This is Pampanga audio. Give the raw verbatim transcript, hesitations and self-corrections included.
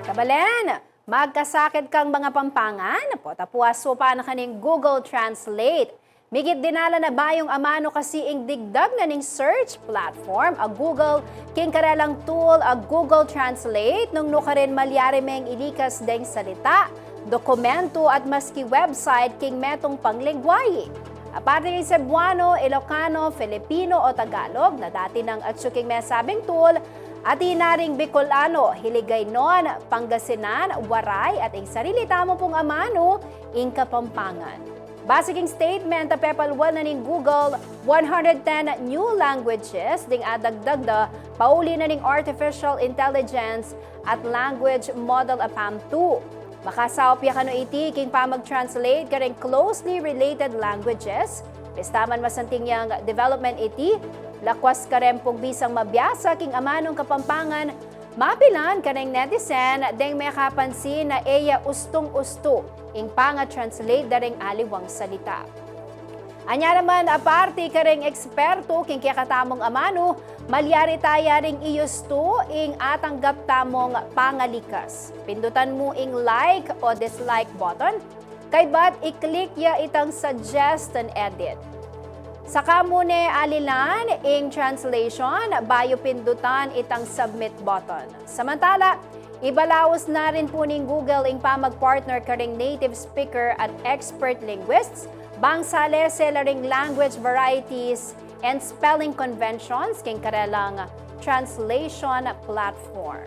Kabalen, magkasakit kang mga Pampangan, pota puas wa pa na kaning Google Translate. Migit dinala na bayung amanu kasi ing digdag na ning search platform a Google king karelang tool a Google Translate nung nukarin malyari meng ilikas deng salita, dokumentu at maski website king metung pang lengguahe. Aparte king Cebuano, Ilocano, Filipino o Tagalog na dati nang atsu king mesabing tool, atin na ring Bicolano, Hiligaynon, Pangasinan, Waray at ing sarili tamu pung amanu, ing Kapampangan. Base king statement a pepalwal na ning Google, one hundred ten new languages ding adagdag da pauli na ning artificial intelligence at language model a PaLM two. Makasaup ya kanu iti king pamag-translate kareng closely related languages, pista man masanting yang development iti, lakwas kareng pung bisang mabiasa king amanung Kapampangan, mapilan kareng netizen deng mekapansin na e ya ustung-ustu ing panga-translate da reng aliwang salita. Anya naman, aparte kareng eksperto king kekatamung amanu, malyari taya ring iyustu ing atanggap tamung pangalikas. Pindutan mu ing like o dislike button, kaybat i-click ya itang suggest and edit. Saka mu ne alilan ing translation bayu pindutan itang submit button. Samantala, ibalaus na rin pu ning Google ing pamag-partner kareng native speaker at expert linguists bang salese la ring language varieties and spelling conventions king karelang translation platform.